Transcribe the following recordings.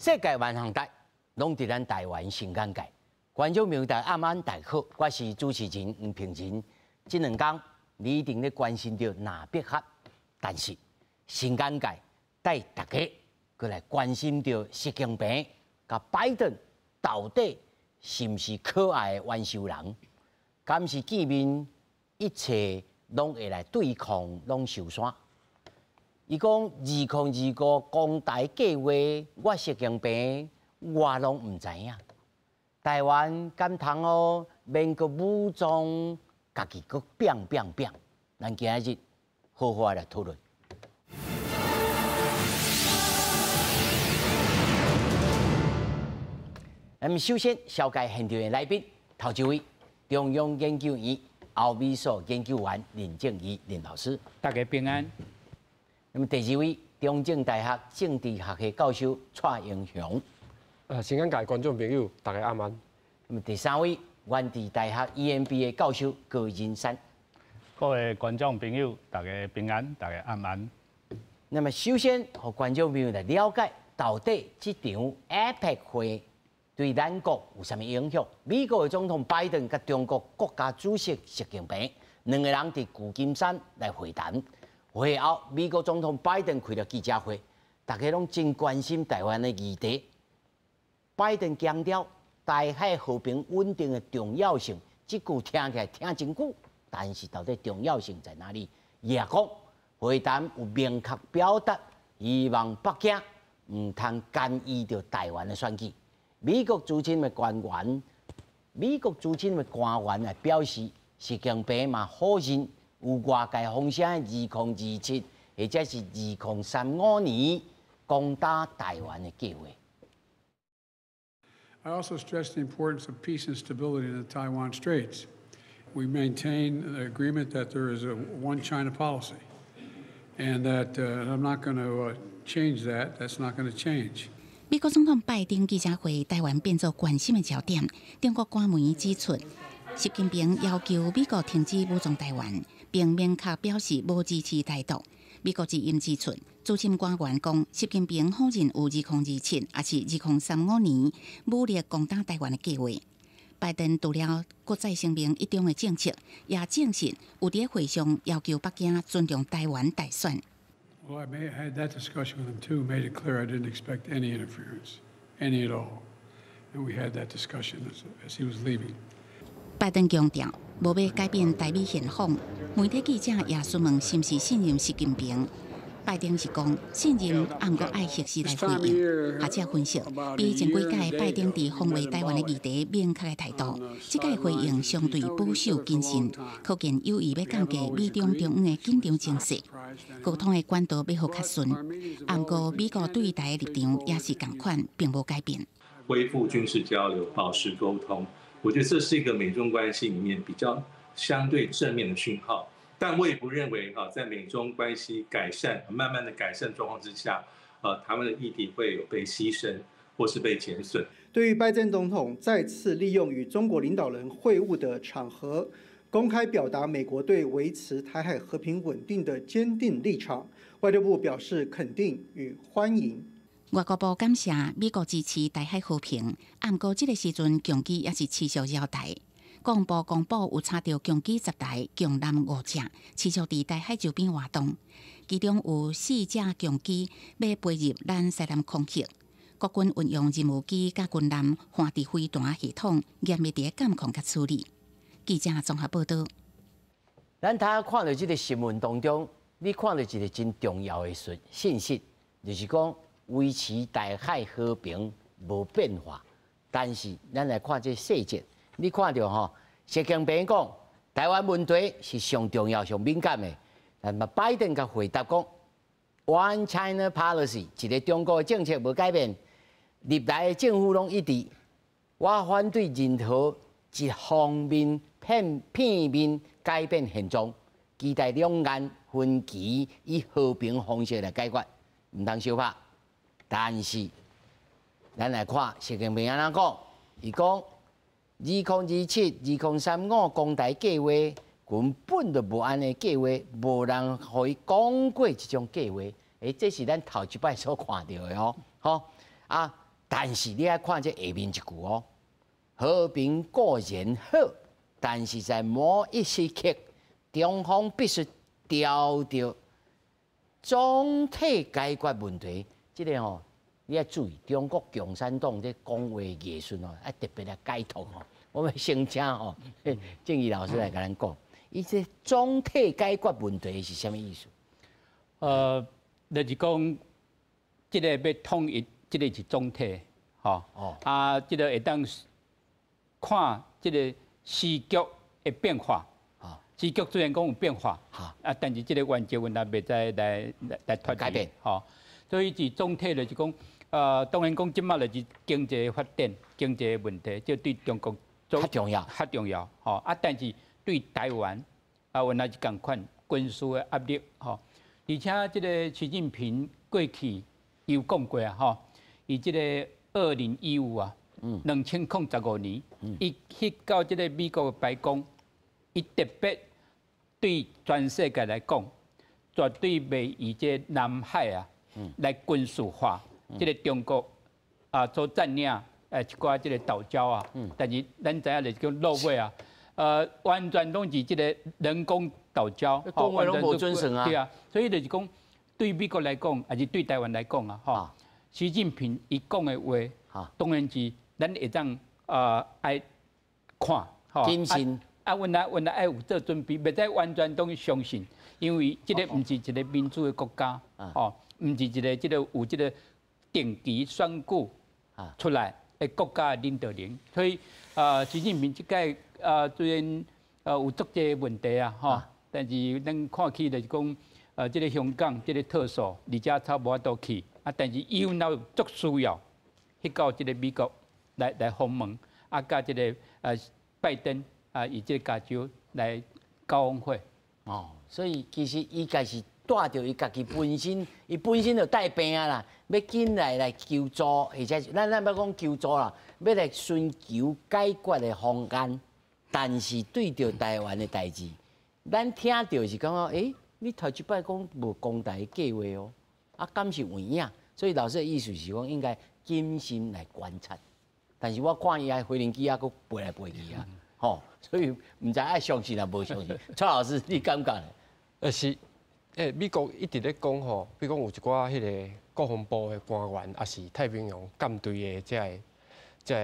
世界萬行台，攏佇咱台灣新眼界。觀眾朋友大家暗安大家好，我是主持人黃平仁。這兩工你一定咧關心著藍白合，但是新眼界帶大家閣來關心著習近平佮拜登到底是毋是可愛的冤仇人？敢是見面一切攏會來對抗，攏受山？伊講2025攻台計劃，我習近平我攏毋知影。台灣敢通予免閣武裝，家己閣變變變。咱今仔日好好來討論。咱們首先紹介現場的來賓，頭一位中央研究院歐美所研究員林正儀林老師，大家平安。那麼第二位中正大學政治學系教授蔡英雄，新眼界觀眾朋友大家暗安。那麼第三位元智大學 EMBA 教授高仁山，各位觀眾朋友大家平安，大家暗安。那麼首先，予觀眾朋友來了解到底這場 APEC 會對咱國有啥物影響？美國的總統拜登佮中國國家主席習近平兩个人佇舊金山來會談。會後，美國總統拜登開了記者會，大家攏真關心台灣的議題。拜登強調台海和平穩定的重要性，這句聽起來聽真久，但是到底重要性在哪裡？伊也講會談有明確表達，希望北京毋通干預著台灣的選舉。美國資深的官員來表示，習近平嘛否認有外界風聲，2027或者是2035年攻打台灣的計劃。 I also stressed the importance of peace and stability in the Taiwan Straits. We maintain the agreement that there is a one China policy, and that I'm not going to change that. That's not going to change. 美國總統拜登記者會，台灣變做關心的焦點。中國官媒指出，習近平要求美國停止武裝台灣，並明確表示無支持台獨。美國之音指出，資深官員講，習近平否認有2027，抑是2035年武力攻打台灣的計劃。拜登除了閣再聲明一中的政策，也證實有佇會上要求北京尊重台灣大選。 Well, I may had that discussion with him too, made it clear I didn't expect any interference, any at all. And we had that discussion as he was leaving. 拜登強調，無欲改變台美現況。媒體記者也詢問是毋是信任習近平，拜登是講信任，毋過愛適時來回應。學者分析，比前幾屆拜登佇防衛台灣的議題明確的態度，這屆回應相對保守謹慎，可見有意欲降低美中中央的緊張情勢，溝通的管道欲予較順。毋過美國對台的立場也是仝款，並無改變。恢復軍事交流，保持溝通，我覺得這是一個美中關係裡面比較相對正面的訊號。但我也不認為哈，在美中關係改善、慢慢的改善狀況之下，台灣的議題會有被犧牲或是被減損。對於拜登總統再次利用與中國領導人會晤的場合，公開表達美國對維持台海和平穩定的堅定立場，外交部表示肯定與歡迎。外交部感謝美國支持台海和平，毋過這个時陣共機猶是持續擾台。國防部公布有查著共機10台，共艦五隻，持續佇台海周邊活動，其中有四隻共機欲飛入咱西南空域。國軍運用任務機佮軍艦環地飛彈系統嚴密佇監控佮處理。記者綜合報導。咱頭看著這个新聞當中，你看著一个真重要的信息，就是講維持台海和平無變化。但是咱來看這細節，你看著吼，習近平講台灣問題是上重要、上敏感的。那麼拜登共回答講，One China Policy，一个中國的政策無改變，歷來的政府攏一致。我反對任何一方面片面改變現狀，期待兩岸分歧以和平方式來解決，毋通相拍。但是，咱來看習近平按怎講，伊講2027、2035攻台計劃根本就無按呢計劃，無人予伊講過這種計劃。這是咱頭一擺所看著的哦，吼啊！但是你愛看這下面一句哦，和平固然好，但是在某一時刻，中方必須朝著總體解決問題。這個吼，你愛注意，中國共產黨這講話藝術哦，愛特別來解讀吼。我們先請吼正義老師來共咱講，伊這總體解決問題是啥物意思？就是講，這個欲統一，這個是總體，吼。啊，這個會當看這個時局的變化。時局雖然講有變化，啊，但是這個原則阮也袂使來脫改變，吼。所以是總體就是講，當然講這馬就是經濟發展、經濟問題，這對中國較重要，較重要，吼。啊，但是對台灣啊，原來是仝款軍事的壓力，吼。而且這個習近平過去有講過啊，吼，伊這個2015啊，2015年，伊去到這個美國的白宮，伊特別對全世界來講，絕對袂以這南海啊來軍事化，這個中國啊所佔領一寡這個島礁啊，但是咱知影就是講落尾啊，完全攏是這個人工島礁，講話攏無準算啊。對啊，所以就是講，對美國來講，還是對台灣來講啊，吼，習近平伊講的話，當然是咱會當愛看，謹慎。啊，阮來愛有做準備，袂使完全攏相信，因為這個毋是一個民主的國家，吼，毋是一個這個有這個定期選舉出來的國家的領導人，所以啊，習近平這屆啊雖然有足濟問題啊，吼，但是咱看起就是講，這個香港這個特首李家超無法度去，啊，但是伊有足需要去到這個美國來訪問，啊，佮這個拜登。啊，以這個加州來高峰會。哦，所以其實伊家是帶著伊家己本身，伊本身就帶病啊啦，欲緊來求助，或者咱欲講求助啦，欲來尋求解決的方案。但是對著台灣的代誌，咱聽著是感覺，你頭一擺講無攻台計劃哦，啊，敢是有影？所以老師的意思是講應該謹慎來觀察。但是我看伊的飛行機啊，閣飛來飛去啊。吼，所以毋知愛相信抑無相信。蔡老師，你感覺呢？是，美國一直咧講吼，比如講有一寡彼個國防部的官員，抑是太平洋艦隊的這個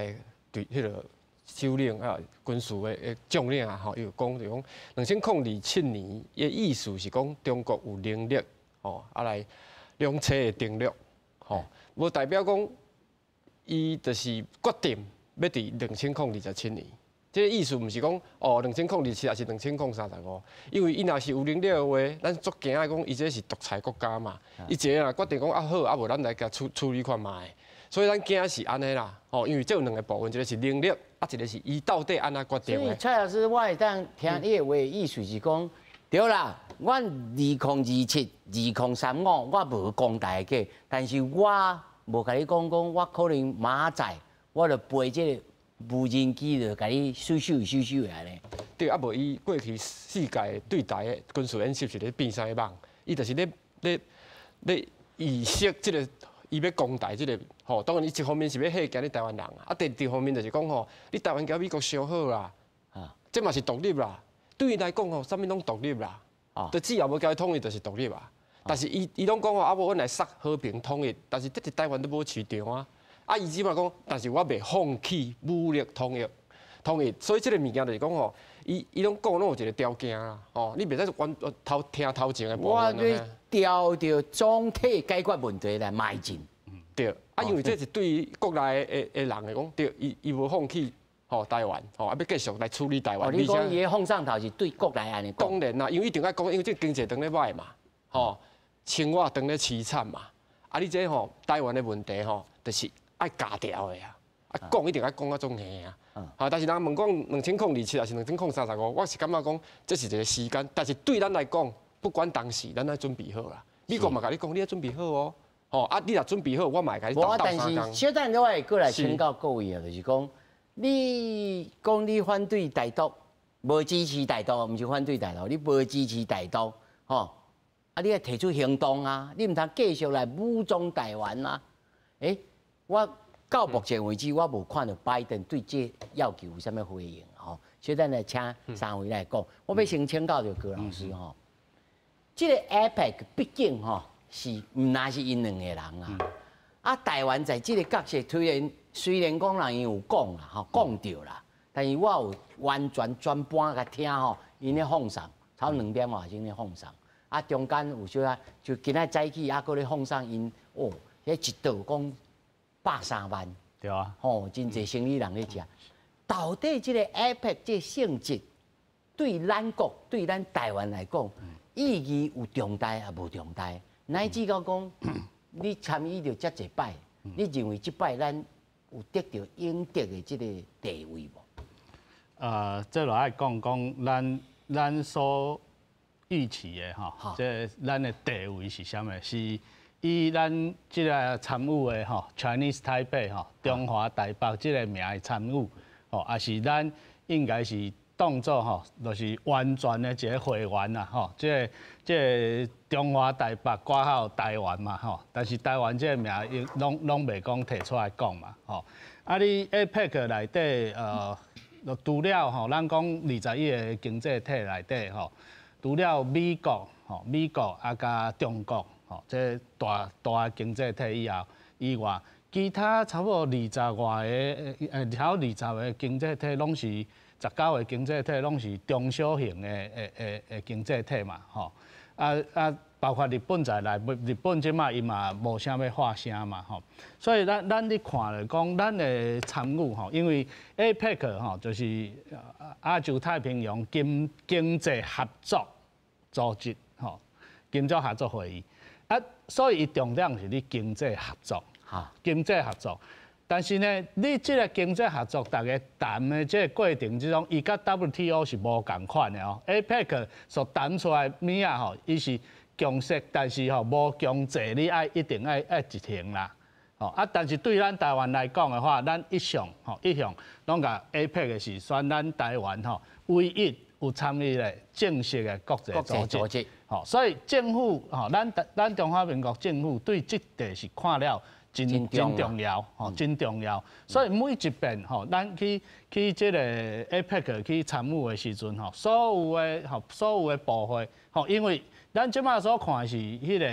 隊彼個首領啊，軍事的將領啊，吼，伊有講就講2027年，伊的意思是講中國有能力吼，啊來兩棲的登陸，吼，無代表講伊就是決定欲佇2027年。這個意思毋是講哦，2027抑是2035，因為伊若是有能力的話，咱足驚的講，伊這是獨裁國家嘛。伊一个若決定講啊好，啊無咱來共處處理看覓。所以咱驚是按呢啦，吼，因為這有兩個部分，一個是能力，啊一個是伊到底按怎決定的。所以蔡老師，我會當聽你的話，意思是講，對啦，阮2027、2035，我無攻台計，但是我無共你講講，我可能明仔載我就飛這個無人機就共你收收收收的按呢。對，啊無伊過去四屆對台的軍事演習是咧變啥物網，伊就是咧預設這個伊欲攻台這個吼，當然伊一方面是欲嚇驚你台灣人，啊第二方面就是講吼，你台灣佮美國相好啦，這嘛是獨立啦。對伊來講吼，啥物攏獨立啦，就只要無共伊統一就是獨立啊。但是伊攏講吼，啊無阮來殺和平統一，但是這佇台灣都無市場啊。啊！伊這擺講，但是我袂放棄武力統一，統一。所以這個物件就是講吼，伊攏講攏有一個條件啦，吼，你袂使完頭聽頭前的部分。我欲朝著總體解決問題來邁進。對，啊，因為這是對國內的人來講，對，伊無放棄吼台灣，吼啊，欲繼續來處理台灣。你講伊的放上頭是對國內按呢講？當然啦，因為一定愛講，因為這經濟當咧歹嘛，吼，生活當咧淒慘嘛，啊，你這吼台灣的問題吼，就是。愛咬掉的啊！啊，講一定愛講啊種硬啊！哈，但是人問講2027抑是2035，我是感覺講這是一個時間，但是對咱來講，不管當時，咱愛準備好啦。美國嘛共你講，你愛準備好哦。吼啊，你若準備好，我嘛會共你鬥但是小等我會過來請教各位啊，就是講，你講你反對台獨，無支持台獨，毋是反對台獨，你無支持台獨，吼啊，你愛提出行動啊，你毋通繼續來武裝台灣啊？欸，我到目前為止，我無看到拜登對這要求有啥物回應吼。所以咱來請三位來講。我欲先請教著高老師吼，這個 APEC 畢竟吼是毋若是𪜶兩個人啊。啊，台灣在這個角色，雖然講人𪜶有講啦，吼講著啦，但是我有完全全盤共聽吼，𪜶咧放送，差不多2點外鐘咧放送。啊，中間有小可就今仔早起啊，閣咧放送𪜶哦，彼一桌講130萬，吼，真濟生意人咧食。到底這個 APEC 這個性質對咱國對咱台灣來講，意義有重大抑無重大？乃至到講，你參與著遮濟擺，你認為這擺咱有得著應得的這個地位無？這落愛講講咱所預期的吼，這咱的地位是啥物？是以咱這個參與的吼，Chinese Taipei 吼，中華台北這個名來參與，吼，抑是咱應該是當做吼，就是完全的一個會員啦，吼，這個中華台北括號台灣嘛，吼，但是台灣這個名攏袂講提出來講嘛，吼。啊，你 APEC 內底，除了吼，咱講21個經濟體內底吼，除了美國吼，美國啊佮中國吼，這大大經濟體以後以外，其他差不多20外个，差不多20個經濟體攏是19個經濟體攏是中小型的經濟體嘛，吼。啊啊，包括日本在內，日本這擺伊嘛無啥欲發聲嘛，吼。所以咱咧看來講，咱的參與吼，因為 APEC 吼就是亞洲太平洋經濟合作組織吼，經濟合作會議啊，所以伊重點是咧經濟合作，經濟合作。但是呢，你這個經濟合作，逐家談的這個過程之中，伊佮 WTO 是無仝款的哦。APEC 所談出來物仔吼，伊是共識，但是吼無強制你愛一定愛執行啦。吼啊，但是對咱台灣來講的話，咱一向吼一向攏共 APEC 是選咱台灣吼唯一有參與的正式的國際組織。吼，所以政府吼，咱中華民國政府對這塊是看了真真重要，吼，真重要。所以每一遍吼，咱去這個 APEC 去參與的時陣吼，所有的部會吼，因為咱這擺所看的是彼個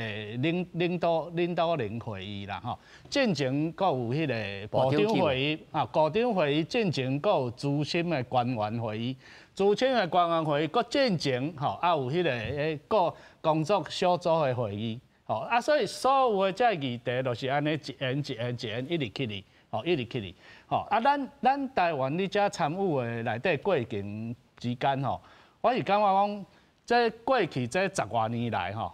領導人會議啦，吼，進前閣有彼個部長會議啊，部長會議進前閣有資深的官員會議，資深的官員會議閣進前吼，啊有彼個個工作小組的會議。吼啊，所以所有的這議題就是按呢一項一項一項一直去哩，吼一直去哩，吼啊，咱台灣佇遮參與的內底過程之間吼，我是感覺講，這過去這十外年來吼，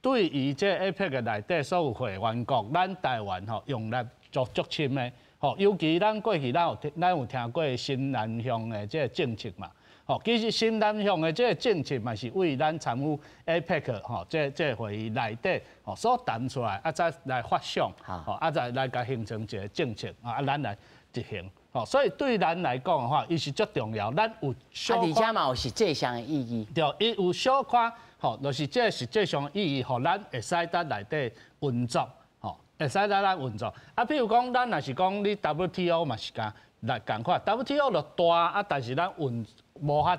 對於這 APEC 內底所有會員國，咱台灣吼容納足足深的，吼，尤其咱過去咱有聽過新南向的這個政策嘛。吼，其實新南向的這個政策嘛，是為咱參與 APEC 吼，這個會議內底吼所談出來，啊再來發想，吼啊再來共形成一個政策，啊咱來執行。吼，所以對咱來講的話，伊是足重要。咱有小啊，而且嘛有實際上的意義。對，伊有小可吼，就是這個實際上的意義，予咱會使佇內底運作，吼，會使佇咱運作。啊，比如講，咱若是講你 WTO 嘛是共來仝款，WTO 就大啊，但是咱運無遐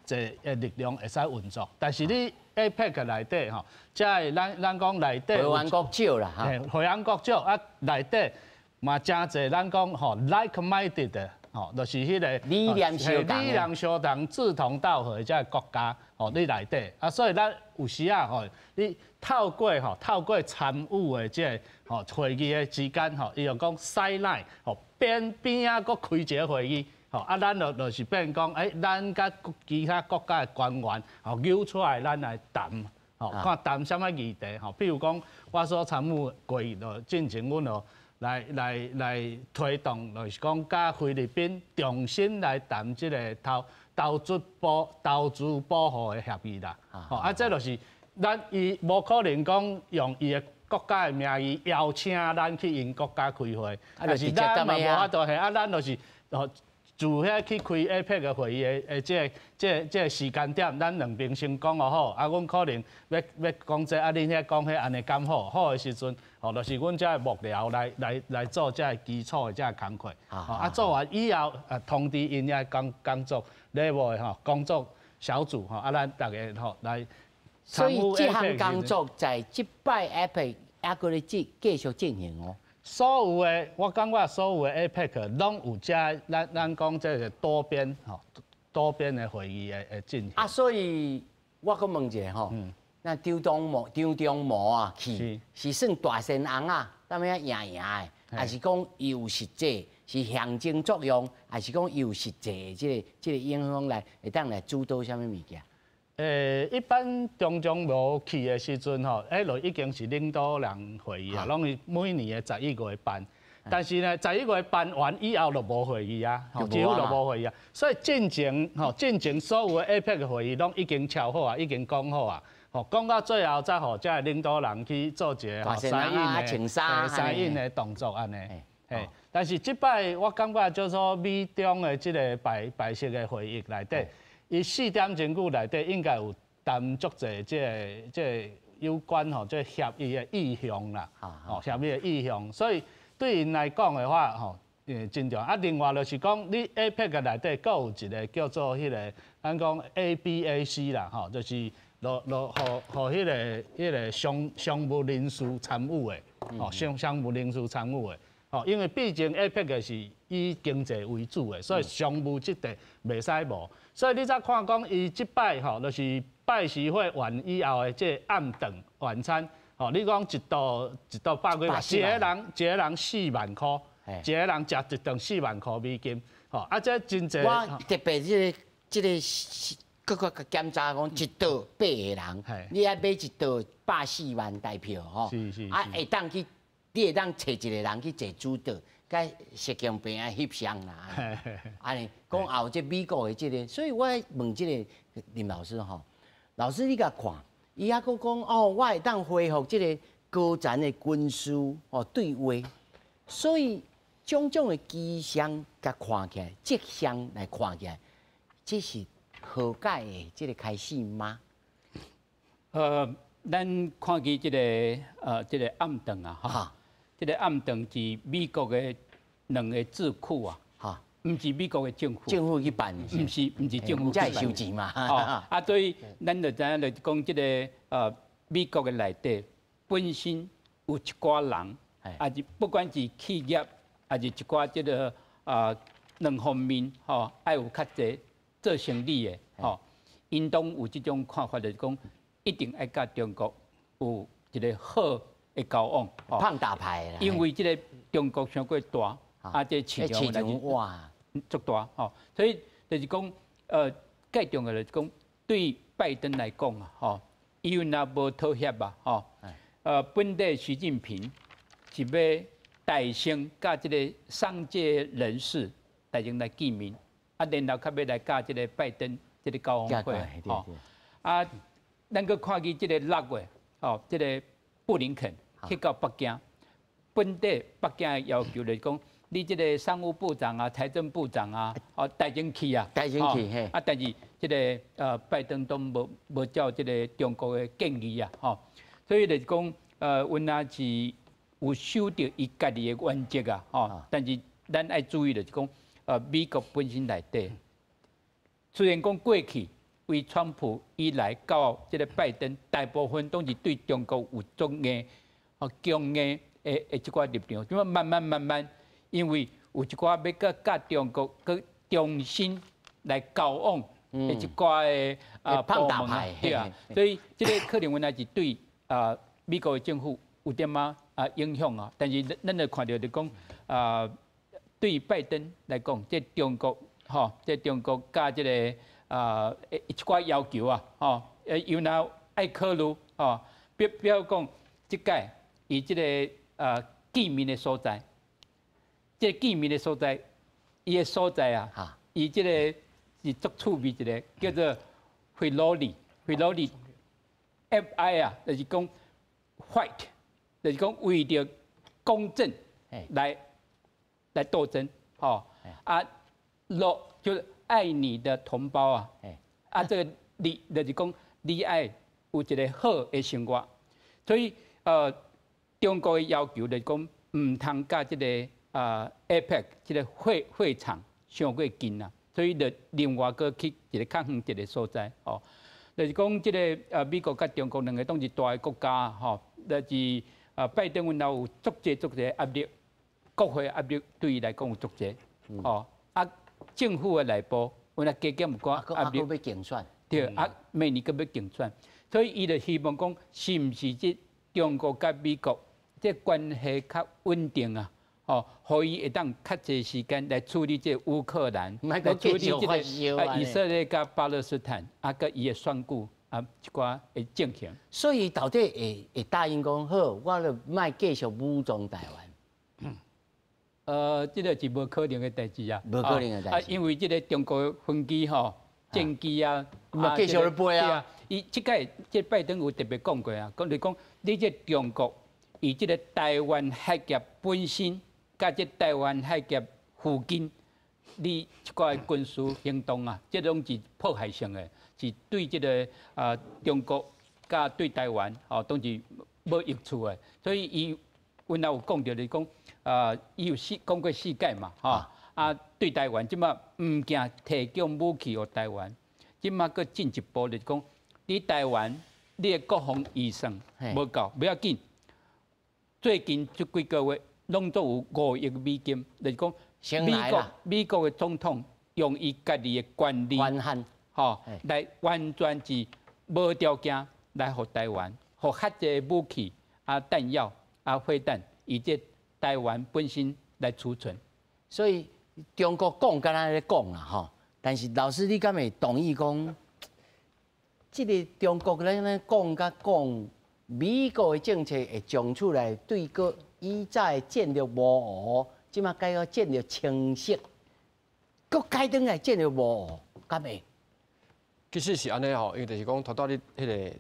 濟的力量會使運作。但是你 APEC 內底吼，這個咱講內底會員國少啦，嘿，會員國少啊，內底嘛誠濟，咱講吼 like-minded 的吼，就是彼個理念相仝，理念相同、志同道合的這個國家吼，你內底啊，所以咱有時啊吼，你透過參與的這個吼會議的之間吼，伊就講 sideline 吼邊邊仔閣開一個會議。吼啊，咱就是變講，咱佮其他國家的官員吼揪出來，咱來談，吼看談啥物議題，吼，比如講，我所參與過就進前，阮就來推動，就是講佮菲律賓重新來談這個投資保護的協議啦。吼啊，這就是咱伊無可能講用伊的國家的名義邀請咱去𪜶國家開會，但是咱嘛無法度，嘿啊，咱就是哦。自遐去開 APEC 的會議的這個時間點，咱兩邊先講好，啊，阮可能欲講這，啊，恁遐講彼，按呢敢好？好的時陣，吼，就是阮這幕僚來做這個基礎的這個工課，啊，做完以後，啊，通知𪜶遐工作 level 的吼，工作小組吼，啊，咱逐家吼來。所以這項工作在這擺 APEC 猶閣咧繼續進行哦。所有的，我感覺所有的 APEC 攏有遮，咱講這個多邊吼，多邊的會議的進行。啊，所以我閣問一下吼，那張忠謀啊去，是算大仙翁啊，踮遐贏贏的，還是講伊有實際是象徵作用，還是講伊有實際的這個影響來會當來主導啥物物件？一般張忠謀去的時陣吼，彼就已經是領導人會議啊，攏是每年的11月辦。但是呢，十一月辦完以後就無會議啊，幾乎就無會議啊。所以進前吼，進前所有的 APEC 會議攏已經敲好啊，已經講好啊。吼，講到最後才予這個領導人去做一個吼 sign 的 sign 的動作按呢。嘿，但是這擺我感覺就是說美中的這個拜習的會議內底，伊4點鐘久內底應該有談足濟這個有關吼這協議的意向啦，吼協議的意向，所以對𪜶來講的話，吼，真重要。啊，另外就是講，你 APEC 內底閣有一個叫做彼個，咱講 ABAC 啦，吼，就是落落予彼個商務人士參與的，吼，商務人士參與的。吼，因為畢竟 APEC 是以經濟為主的，所以商務這塊袂使無。所以你才看講，伊這擺吼，就是拜習會完以後的這暗頓晚餐，吼，你講一桌一桌百幾萬，一個人4萬箍，一個人食一頓4萬箍美金，吼，啊，這真濟。我特別這個，閣閣檢查講一桌八個人，你愛買一桌140萬台票吼，啊，會當去，你會當揣一個人去坐主桌，佮習近平啊翕相啦，按呢講也有這美國的這個，所以我問這個林老師吼，老師你共看，伊猶閣講哦，我會當恢復這個高層的軍事哦對話，所以種種的跡象共看起來，跡象來看起來，這是和解的這個開始嗎？咱看見這個暗頓啊，哈，這個暗頓是美國的兩個智庫啊，哈，毋是美國的政府，政府去辦，毋是政府，才會收錢嘛。啊，所以咱就知影，就是講這個美國的內底本身有一寡人，啊是不管是企業，抑是一寡這個啊兩方面吼，愛有較濟做生意的吼，𪜶攏有這種看法，就是講一定愛佮中國有一個好的交往，放大牌啦。因為這個中國傷過大，啊，這市場來哇，足大吼，所以就是講，最重要就是講，對拜登來講啊，吼，伊若無妥協啊，吼，本底習近平是欲代先佮這個商界人士代先來見面，啊，然後較欲來佮這個拜登這個交往會，吼，啊，咱閣看見這個6月，吼，這個布林肯去到北京，本底北京的要求就是講，你這個商務部長啊、財政部長啊，哦，代先去啊，代先去嘿。啊，但是這個拜登都無照這個中國的建議啊，吼，所以就是講，阮也是有守著伊家己的原則啊，吼，但是咱愛注意就是講，美國本身內底，雖然講過去為川普以來到這個拜登，大部分攏是對中國有足硬、哦強硬的這寡立場，這馬慢慢慢慢，因為有一寡欲閣佮中國閣重新來交往的一寡的啊放大牌，對啊，所以這個可能原來是對啊美國的政府有點仔啊影響啊，但是咱就看著就講啊，對拜登來講，這中國吼，這中國佮這個啊一寡要求啊，吼，有若愛考慮吼，比如講，這擺伊這個啊見面的所在，這個見面的所在，伊的所在啊，伊這個是足趣味一個叫做費羅里，費羅里，F I 啊，就是講 fight，就是講為著公正來鬥爭，吼啊，樂就是愛你的同胞啊，啊，這个利就是講你愛有一个好的生活，所以中國的要求就是講毋通佮這个APEC 這个會場傷過近啊，所以就另外閣去一个較遠一个所在哦。就是講這个美國佮中國兩个攏是大的國家吼，就是拜登阮有足濟足濟壓力，國會壓力對伊來講有足濟，哦啊政府的內部，阮也加減有寡壓力。閣欲競選。對啊，明年閣欲競選，所以伊就希望講，是毋是這中國佮美國這關係較穩定啊？哦，予伊會當較濟時間來處理這烏克蘭，來處理這个以色列佮巴勒斯坦，啊，佮伊的選舉啊，一寡的政情。所以到底會答應講好，我就莫繼續武裝台灣。這个是無可能的代誌啊，無可能的代誌。啊，因為這个中國飛機吼，戰機啊，嘛繼續咧飛啊。伊這擺這拜登有特別講過啊，講就講你這中國以這个台灣海峽本身。佮這台灣海峽附近，你一寡軍事行動啊，這攏是破壞性的，是對這个中國佮對台灣吼，攏是無益處的。所以伊阮也有講著，就是講伊有四講過四屆嘛，吼啊對台灣這馬毋驚提供武器予台灣，這馬閣進一步就是講，你台灣你的國防預算無夠，不要緊。最近這幾個月，攏總有5億美金，就是講美國的總統用伊家己的權力，吼，來完全是無條件來予台灣，予較濟武器啊、彈藥啊、飛彈，以及台灣本身來儲存。所以中國講敢若咧講啦，吼，但是老師你敢會同意講，這个中國咧咧講佮講，美國的政策會將出來對個以早的戰略模糊，這馬改到戰略清晰，閣改轉來戰略模糊，敢會？其實是按呢吼，因為就是講頭拄你彼个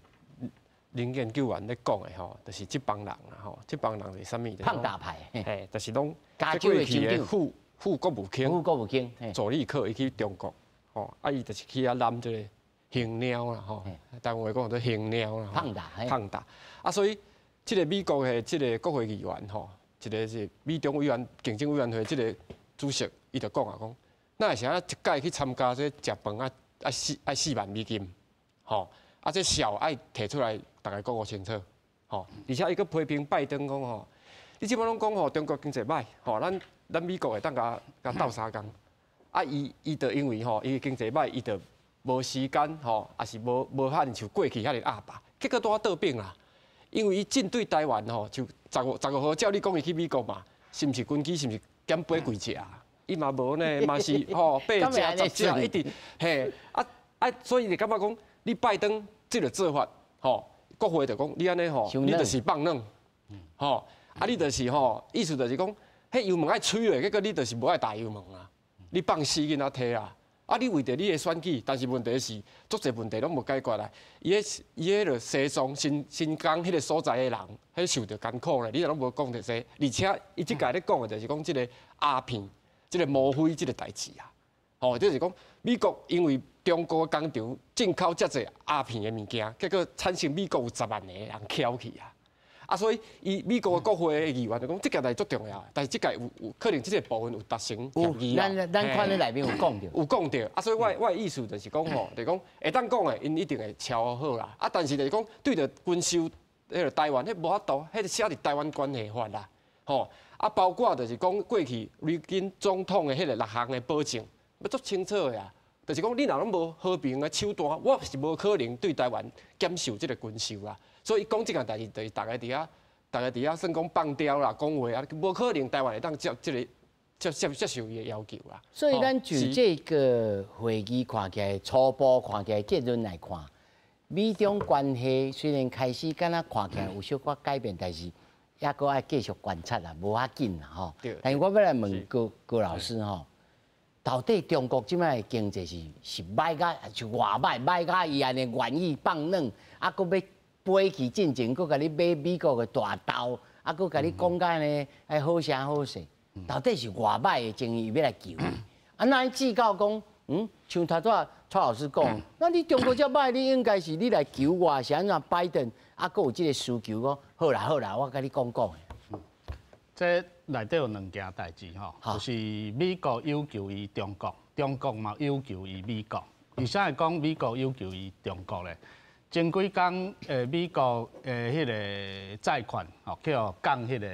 林研究員咧講的吼，就是這幫人啦吼，這幫人是啥物？胖大牌，嘿，就是攏加州的州長副國務卿，副國務卿，佐利克伊去中國，吼，啊伊就是去遐攬這个興貓啦吼，台灣話講做興貓啦，胖大，胖大，啊所以。這个美國的這个國會議員吼，一个是美中委員競爭委員會這个主席，伊就講啊講，哪會是按呢一擺去參加這食飯啊愛4萬美金，吼，啊這數愛提出來，逐家講個清楚，吼，而且伊閣批評拜登講吼，你這擺攏講吼中國經濟歹，吼，咱美國會當共共鬥相共，啊伊伊就因為吼伊經濟歹，伊就無時間吼，抑是無法像過去遐爾鴨霸，結果拄仔倒反啦。因為伊針對台灣吼，就15號照你講伊去美國嘛，是毋是軍機是毋是減飛幾隻？伊嘛無呢，嘛是吼八隻十隻一直嘿啊啊！所以就感覺講，你拜登這个做法吼，國會就講你按呢吼，你就是放軟，吼啊你就是吼，意思就是講，彼油門愛催落，結果你就是無愛踏油門啊，你放死囡仔提啊！啊！你為著你的選舉，但是問題是，足濟問題攏無解決啊！伊彼个西藏、新疆彼个所在的人，彼受著艱苦咧，你攏無講著這。而且伊這擺咧講的就是講這个鴉片、這个嗎啡這个代誌啊。吼，就是講美國因為中國的工廠進口遮濟鴉片的物件，結果產生美國有10萬个人翹去啊！啊，所以伊美國的國會的議員就講，這件代誌足重要，但是這屆有可能這个部分有達成協議啦。咱看咧內面有講著，有講著。啊，所以我的意思就是講吼，就是講會當講的，𪜶一定會敲好啦。啊，但是就是講對著軍售，彼个台灣，彼無法度，彼个寫佇台灣關係法啦，吼。啊，包括就是講過去雷根總統的彼个六項的保證，欲足清楚的啊。就是講你若攏無和平的手段，我是無可能對台灣減售這个軍售啦。所以伊講這件代誌，就是逐家佇遐算講放刁啦，講話啊，無可能台灣會當接這个接受伊的要求啦。所以咱就這个會議看起來初步看起來結論來看，美中關係雖然開始敢若看起來有小可改變，但是猶閣愛繼續觀察啦，無要緊啦吼。但是我欲來問高高老師吼，到底中國這擺的經濟是歹甲是偌歹，歹甲伊按呢願意放軟，啊，閣欲飛去進前，閣共你買美國的大豆，啊，閣共你講甲呢，愛好聲好勢，到底是偌歹的情形，欲來求伊，啊，那至到講，像頭拄蔡老師講，那你中國遮歹，你應該是你來求我，是按怎拜登啊，閣有這個需求講，好啦好啦，我共你講講。這內底有兩件代誌吼，就是美國要求伊中國，中國嘛要求伊美國。為啥會講美國要求伊中國咧？前幾工美國的彼個債券吼，去予降彼個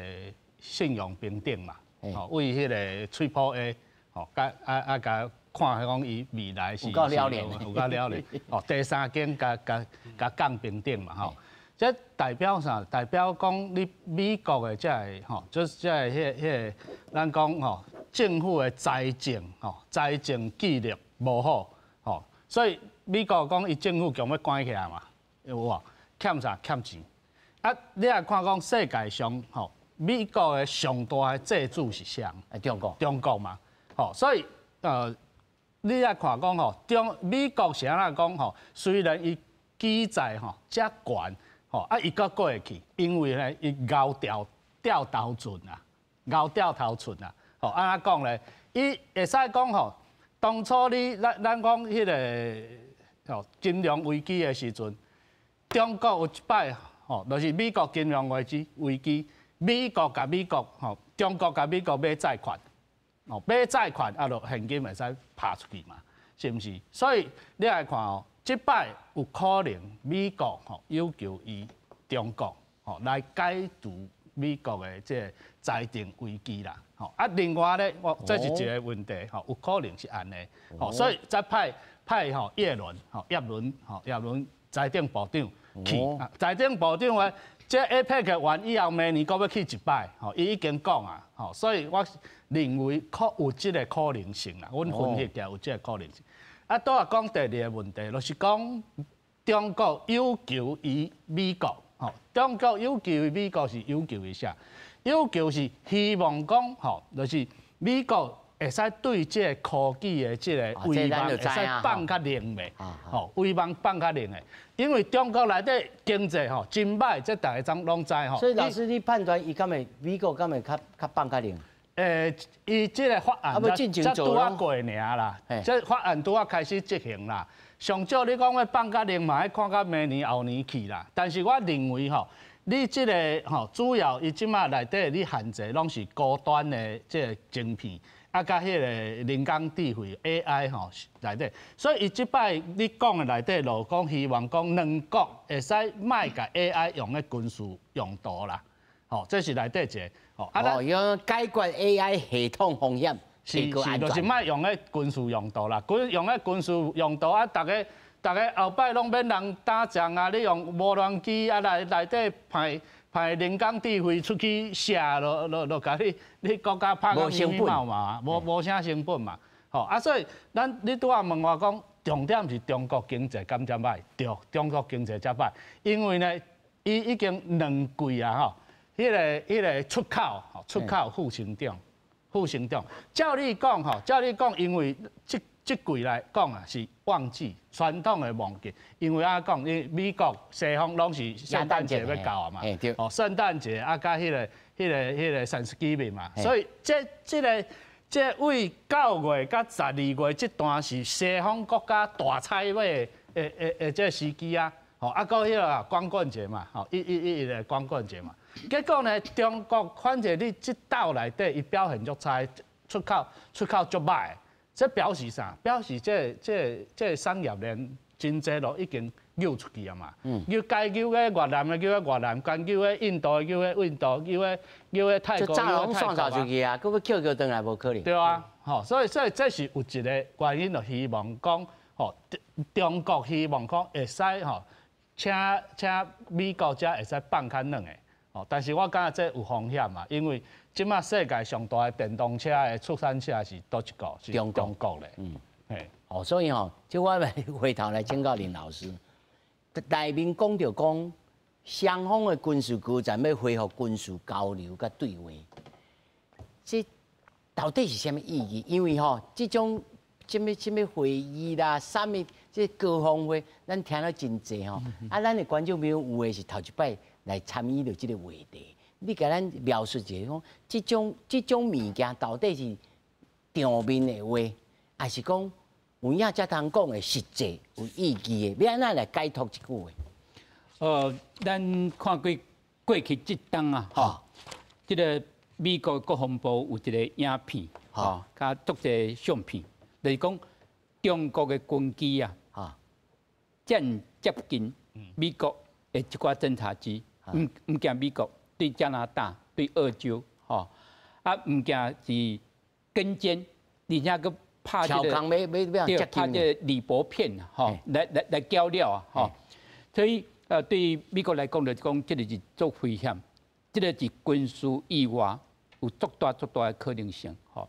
信用評等嘛，吼，為彼個 Triple A 吼，共啊啊共看講伊未來是有夠了臉，有夠了臉，哦，第三間共共共降評等嘛，吼，這代表啥？代表講你美國的這个吼，就是這个彼彼個，咱講吼，政府的財政吼，財政紀律無好，吼，所以美國講伊政府強欲關起來嘛，有無？欠啥？欠錢。啊，你若看講世界上吼，美國的上大的債主是誰？中國。中國嘛，吼，所以你若看講吼，中美國是按怎講吼？雖然伊舉債吼遮懸，吼啊伊閣過會去，因為咧伊𠢕掉掉頭寸啊，𠢕掉頭寸啊，吼按怎講咧？伊會使講吼，當初你咱咱講彼個吼金融危機的時陣，中國有一擺吼，就是美國金融危機危機，美國共美國吼，中國共美國買債券。哦，買債券啊，就現金會使拍出去嘛，是毋是？所以你來看哦，這擺有可能美國吼要求伊中國吼來解除美國的這個財政危機啦。吼啊，另外咧，我這是一個問題吼，有可能是按呢。吼，所以才派派吼葉倫吼葉倫吼葉倫財政部長去，財政部長話，這 APEC 完以後，明年閣欲去一擺，吼，伊已經講啊，吼，所以我認為可有這個可能性啦。阮分析起來有這個可能性。啊，拄仔講第二個問題，就是講中國要求伊美國，吼，中國要求伊美國是要求伊啥？要求是希望講，吼，就是美國會使對這個科技的這個圍網會使放較靈的，吼，圍網放較靈的，因為中國內底經濟吼真歹，這大家攏知吼。所以老師，你判斷伊敢會美國敢會較較放較靈？伊這個法案才拄仔過爾啦，這法案拄仔開始執行啦。上少你講欲放較靈嘛，愛看到明年後年去啦。但是我認為吼，你這個吼主要伊這馬內底你限制攏是高端的這個晶片。啊，佮彼個人工智慧 AI 吼內底，所以伊這擺你講的內底，就講希望講兩國會使莫共 AI 用咧軍事用途啦，吼，這是內底一個，吼。啊，用解決 AI 系統風險，是是，就是莫用咧軍事用途啦，軍用咧軍事用途啊，逐家逐家後擺攏免人打仗啊，你用無人機啊來內底派。派人工智慧出去射，落落落，共你你國家拍甲咪咪冒嘛，無無啥成本嘛，吼啊！所以咱你拄仔問我講，重點是中國經濟敢遮歹？對，中國經濟遮歹，因為呢，伊已經兩季啊，吼，彼個彼個出口吼，出口負成長，負成長。照理講吼，照理講，因為這這季來講啊，是旺季，傳統的旺季。因為按怎講，因為美國西方攏是聖誕節欲到啊嘛，哦，聖誕節啊，佮彼個、彼個、彼個 Thanksgiving 嘛，所以這、這個、這為9月佮12月這段是西方國家大採買的、的、的、的這個時機啊。吼，啊，閣彼個光棍節嘛，吼，一、一、一個光棍節嘛。結果呢，中國反正你這鬥內底，伊表現足差，出口出口足歹。這表示啥？表示這、這、這產業鏈真濟都已經溜出去啊嘛。溜該溜去越南的溜去越南，該溜去印度的溜去印度，溜去溜去泰國，溜去泰國出去啊，閣欲抾抾轉來無可能。對啊，吼，所以所以這是有一個原因，就希望講，吼，中國希望講會使吼，請請美國才會使放較軟的，吼，但是我感覺這有風險嘛，因為這馬世界上大的電動車的出產車是佗一國？是中國咧。嗯，嘿，哦，所以吼，這我來回頭來請教林老師，內面講著講，雙方的軍事高層欲恢復軍事交流佮對話，這到底是啥物意義？因為吼，這種啥物啥物會議啦，啥物這高峰會，咱聽了真濟吼。啊，咱的觀眾朋友有的是頭一擺來參與著這個話題。你共咱描述一下，講這種這種物件到底是場面的話，抑是講有影才通講的實際有意義的，欲按怎來解讀這句話？咱看過過去這冬啊，吼，這个美國國防部有一个影片，吼，佮足濟相片，就是講中國的軍機啊，正接近美國的一寡偵察機，毋驚美國，對加拿大、對澳洲，吼，啊，毋驚是跟監，而且閣拍這個，對，拍這个鋰箔片，吼，來攪了啊，吼，所以對美國來講，就是講這个是足危險，這个是軍事意外，有足大足大的可能性，吼。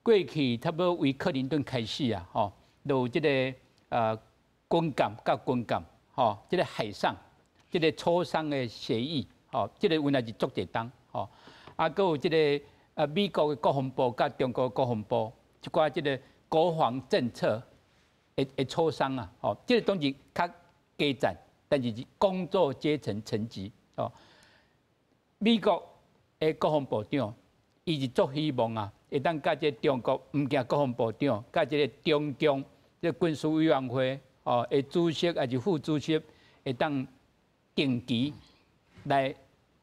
過去差不多為克林頓開始啊，吼，就有這个軍艦佮軍艦，吼，這个海上這个磋商的協議，吼，這个原來是足濟冬，吼，啊，閣有這个美國的國防部佮中國國防部一寡這个國防政策的磋商啊，吼，這个當然較低層，但是是工作階層層級，哦。美國的國防部長，伊是足希望啊，會當佮這个中國毋驚國防部長，佮這个中共這個軍事委員會哦的主席抑是副主席，會當定期來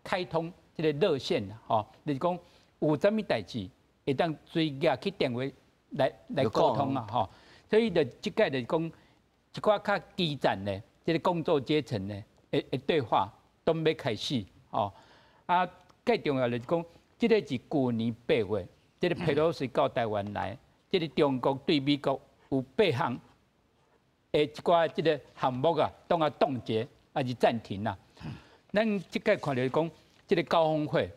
開通這个熱線，吼，就是講有啥物代誌，會當隨舉去電話來溝通啊，吼。所以就這擺就是講一寡較基層的這个工作階層的對話都欲開始，吼。啊，較重要就是講，這个是舊年8月，這个佩洛西到台灣來，這个中國對美國有八項的一寡這个項目啊，當啊凍結抑是暫停啦。咱這擺看著講，這个高峰會，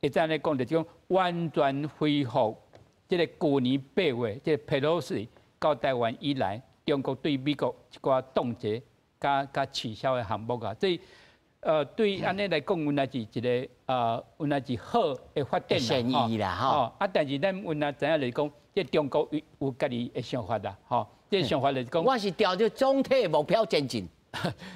會怎咧講？就是講完全恢復這个舊年八月，這个佩洛西到台灣以來，中國對美國一寡凍結佮取消的項目啊，這對按呢來講，原來是一个原來是好的發展啦，吼。啊，但是咱原來知影來講，這中國有家己的想法啦，吼。這个想法就是講，我是朝著總體目標前進，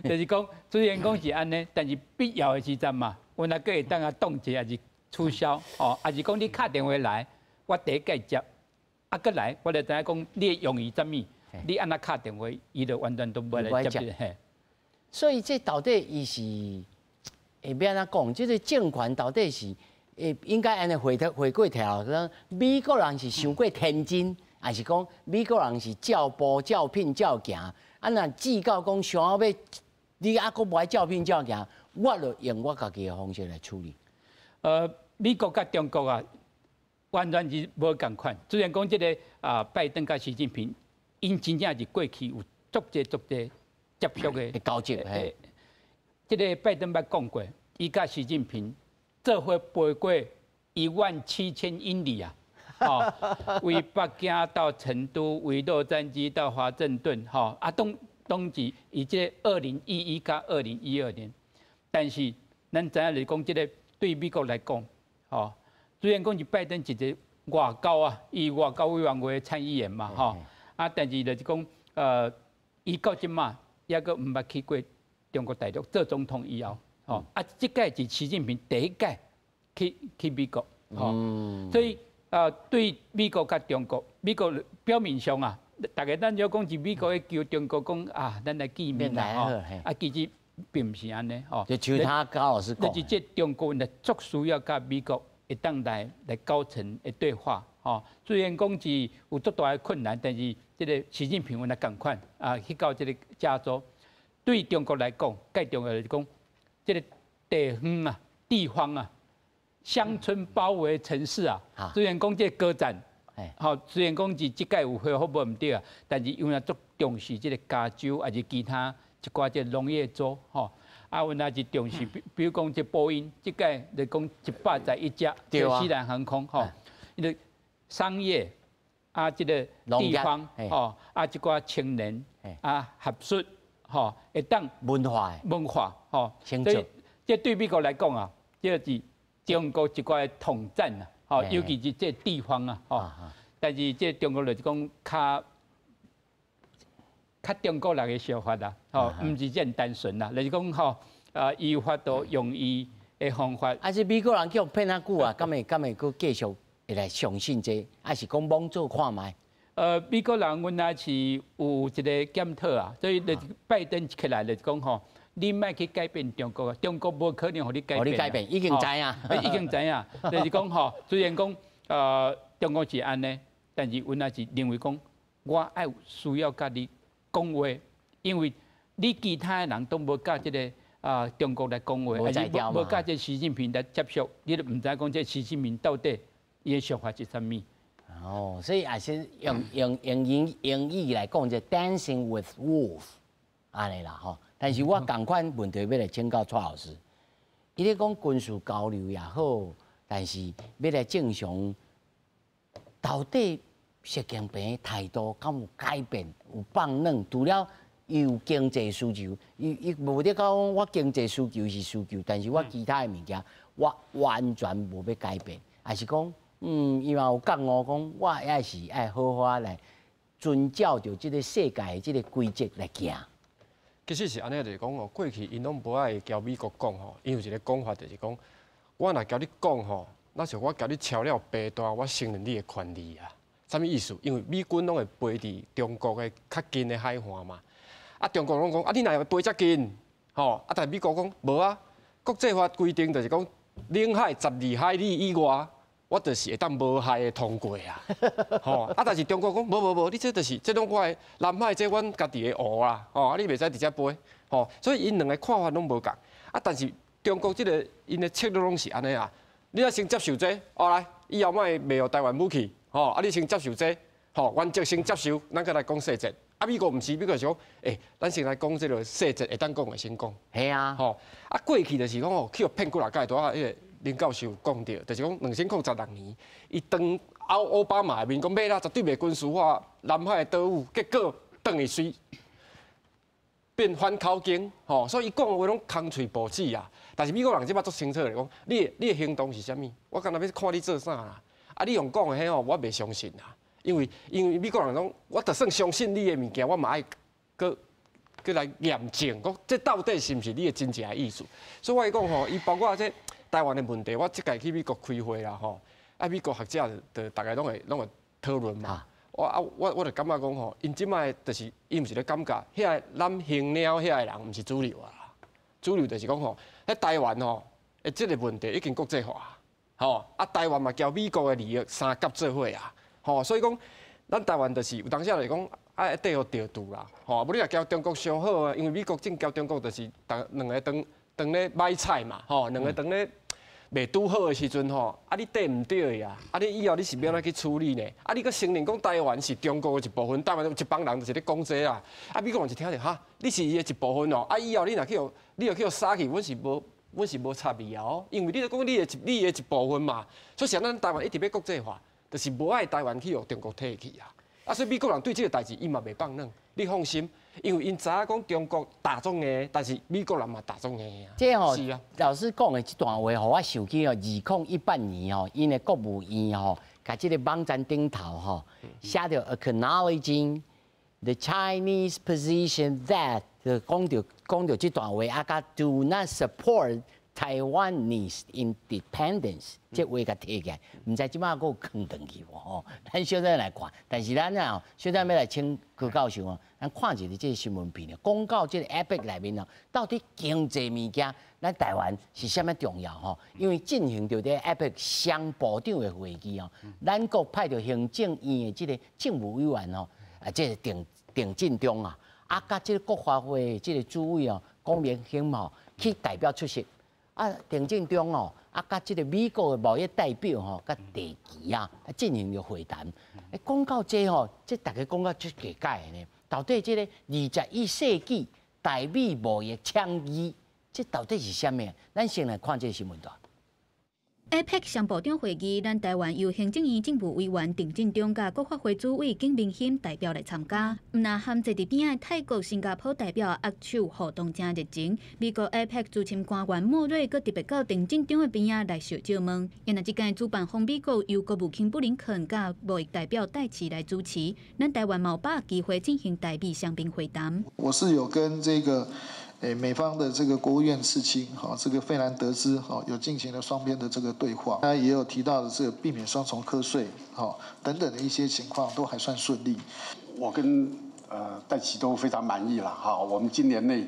就是講雖然講是按呢，但是必要的時陣嘛，原來閣會當啊凍結，抑是取消，吼，抑是講你敲電話來，我第一擺接，啊，閣來，我就知影講你的用意啥物，你按怎敲電話，伊就完全都無來接你，嘿。所以這到底伊是會欲按怎講？這个政權到底是會應該按呢回頭回過頭，講美國人是傷過天真，抑是講美國人是照步照聘照行？啊，若至到講想要你猶閣無愛照聘照行，我就用我家己的方式來處理。美國佮中國啊，完全是無仝款。雖然講這个啊，拜登佮習近平，𪜶真正是過去有足濟足濟接觸的交集，嘿。這个拜登捌講過，伊佮習近平做伙飛過1萬7千英里啊，吼，為北京到成都，為洛杉磯到華盛頓，吼，啊，攏攏是伊這个2011佮2012年，但是咱知影就是講，這个對美國來講，吼，雖然講是拜登一個外交啊，伊外交委員會參議員嘛，吼，啊，但是就是講，伊到這馬猶閣毋捌去過中國大陸做總統以後，吼，啊，這擺是習近平第一擺去美國，吼，所以對美國佮中國，美國表面上啊，大家咱就講是美國咧求中國講啊，咱來見面啦，吼，啊，其實並毋是按呢，吼。就像他高老師講，就是這中國人足需要佮美國會當來高層的對話，吼。雖然講是有足大的困難，但是這个習近平原來仝款啊，去到這个加州，對中國來講，較重要就是講這个地方啊、地方啊、鄉村包圍城市啊。雖然講這個高戰，吼，雖然講是這擺有恢復無毋對啊，但是因為足重視這个加州，抑是其他一寡這農業州，吼。啊，阮也是重視，比如講這波音，這擺就講111隻，這西南航空，吼，伊個商業啊，這个地方，吼，啊，這寡青年，啊，學術，吼，會當文化，文化，吼，所以這對美國來講啊，這是中國一寡統戰啊，吼，尤其是這地方啊，吼，但是這中國就是講較中國人的想法啦，吼，毋是這麼單純啦，就是講吼，啊，伊有法度用伊的方法。啊，是美國人叫騙較久啊，敢會閣繼續會來相信這個，抑是講罔做看覓？美國人原來是有一個檢討啊，所以就是拜登起來就是講吼，你莫去改變中國，中國無可能予你改變。予你改變，已經知影。已經知影，就是講吼，雖然講中國是按呢，但是阮也是認為講，我愛需要佮你講話，因為你其他的人都無佮這个中國來講話，抑是無佮這習近平來接觸，你都毋知講這習近平到底伊的想法是啥物。哦，所以也是用英語來講，就 Dancing with Wolf 按呢啦吼。但是我仝款問題欲來請教蔡老師，伊咧講軍事交流也好，但是欲來正常，到底習近平態度敢有改變，有放軟？除了伊有經濟需求，伊無咧講我經濟需求是需求，但是我其他的物件我完全無欲改變，抑是講，伊嘛有講哦，講我也是愛好好來遵照著這个世界的這个規則來行。其實是按呢，就是講哦，過去𪜶攏無愛共美國講吼，𪜶有一个講法就是講，我若共你講吼，若是我共你敲了白單，我承認你的權利啊。啥物意思？因為美軍攏會飛佇中國的較近的海岸嘛。啊，中國攏講啊，你哪會飛遮近？吼，啊，但是美國講無啊，國際法規定就是講，領海12海里以外，我就是會當無害的通過啊。吼，啊，但是中國講無無無，你這就是這攏我的南海，這阮家己的湖啦，吼，啊，你袂使佇遮飛，吼，所以𪜶兩个看法攏無仝。啊，但是中國這个𪜶的策略攏是按呢啊，你愛先接受這个，哦來，以後莫賣予台灣武器，吼，啊，你先接受這个，吼，原則先接受，咱閣來講細節。啊，美國毋是，美國是講，欸，咱先來講這个細節，會當講的先講。係啊。吼，啊，過去就是講哦，去予騙幾若擺，拄仔彼个林教授講著，就是講2016年，伊當奧巴馬的面講欲啦，絕對袂軍事化南海的島嶼，結果轉去隨變反口徑，吼，所以伊講的話攏空喙無舌啊。但是美國人這擺足清楚的講，你的行動是啥物？我干焦欲看你做啥啦？啊，你用講的彼吼，我袂相信啦。因為美國人講，我就算相信你的物件，我嘛愛閣閣來驗證，講這到底是毋是你的真正的意思？所以我講吼，伊包括這台灣的問題，我這屆去美國開會啦吼，啊美國學者就逐家攏會討論嘛。我啊我就感覺講吼，𪜶這擺就是伊毋是咧感覺，遐個攬興鳥遐个人毋是主流啊。主流就是講吼，彼台灣吼，的這个問題已經國際化，吼啊台灣嘛交美國的利益相夾做伙啊，吼所以講，咱台灣就是有當時來講愛綴予著度啦，吼無你若交中國傷好啊，因為美國正交中國就是逐兩个當當咧買菜嘛，吼兩个當咧袂拄好的時陣吼，啊你綴毋對啊，啊你以後你是欲按怎去處理呢？啊你閣承認講台灣是中國的一部分，台灣有一幫人就是咧講這啊，啊美國人一聽著哈，你是伊的一部分哦，啊以後你若去予你若去予殺去，阮是無插你啊哦，因為你講你的一部分嘛，所以像咱台灣一直欲國際化，就是無愛台灣去予中國提去啊，啊所以美國人對這个代誌伊嘛袂放軟，你放心，因為𪜶知影講中國打足硬，但是美國人嘛打足硬啊。這吼，是啊。老師講的這段話，予我想起哦，2018年吼，𪜶的國務院吼，共這个網站頂頭吼，寫著 acknowledging the Chinese position that 就講著這段話，啊，佮 do not support Taiwanese independence，這話共提起來，毋知這擺閣有囥轉去無吼？咱小等來看，但是咱啊，小等欲來請柯教授哦，咱看一下這个新聞片，講到這个 APEC 內面哦，到底經濟物件，咱台灣是啥物重要吼？因為進行著這 APEC 雙部長的會議哦，咱國派著行政院的這个政務委員哦，啊，這个鄭進中啊，啊，佮這个國發會這个主委哦，龔明鑫吼，去代表出席。啊，鄭進中哦，啊，佮這个美國的貿易代表吼，佮地奇啊，進行著會談。欸，講到這吼，這逐家講到足奇怪的呢。到底這个21世紀台美貿易倡議，這到底是啥物？咱先來看這个新聞段。 APEC 雙部長會議，咱台灣由行政院政務委員鄭進中佮國發會主委景明鑫代表來參加。毋但和坐佇邊仔泰國、新加坡代表握手互動誠熱情。美國 APEC 資深官員莫瑞閣特別到鄭進中的邊仔來相借問。原來這屆主辦方美國由國務卿布林肯佮貿易代表戴琪來主持，咱台灣嘛有把握機會進行台美雙邊會談。我是有跟這个美方的這個國務院次卿，哈，這個費蘭德茲，哈，有進行了雙邊的這個對話，那也有提到的這個避免雙重課稅，哈，等等的一些情況都還算順利。我跟戴琪都非常滿意了，哈，我們今年內，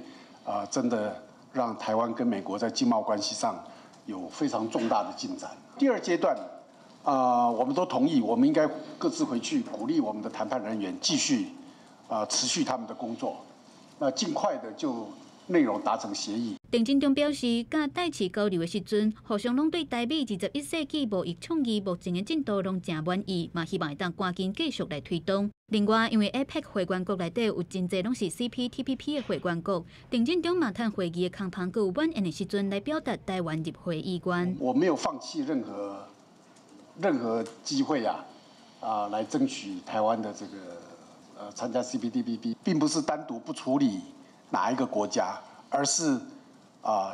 真的讓台灣跟美國在經貿關係上有非常重大的進展。第二階段，我們都同意，我們應該各自回去鼓勵我們的談判人員繼續，持續他們的工作，那盡快的就內容達成協議。鄭進中表示，佮戴琪交流的時陣，互相攏對台美21世紀貿易倡議目前的進度攏誠滿意，嘛希望會當趕緊繼續來推動。另外，因為 APEC 會員國內底有真濟攏是 CPTPP 的會員國，鄭進中嘛趁會議的空窗閣有晚宴的時陣來表達台灣入會意願。我沒有放棄任何機會啊，來爭取台灣的這個參加 CPTPP，並不是單獨不處理哪一個國家，而是